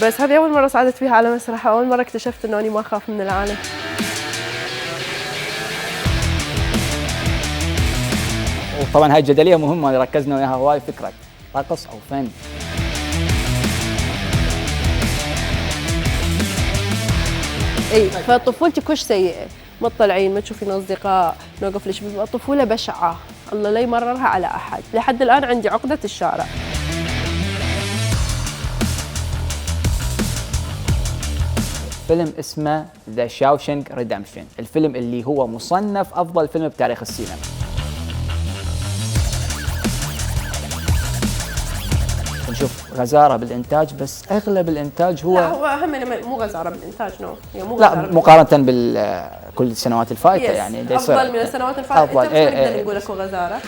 بس هذه أول مرة صعدت فيها على مسرح، أول مرة اكتشفت إنه أنا ما أخاف من العالم. وطبعا هاي الجدلية مهمة ركزنا وياها هواي، فكرة رقص أو فن. اي فطفولتي كلش سيئة، ما تطلعين، ما تشوفين أصدقاء، نوقف ليش، بيبقى طفولة بشعة، الله لا يمررها على أحد، لحد الآن عندي عقدة الشارع. فيلم اسمه ذا شاوشنك ريدمشن، الفيلم اللي هو مصنف أفضل فيلم بتاريخ السينما. نشوف غزارة بالإنتاج، بس أغلب الإنتاج هو لا هو أهم مو غزارة بالإنتاج، يعني مو لا مقارنة بكل السنوات الفائتة، يعني أفضل من السنوات الفائتة، مش نقدر نقول لكم غزارة.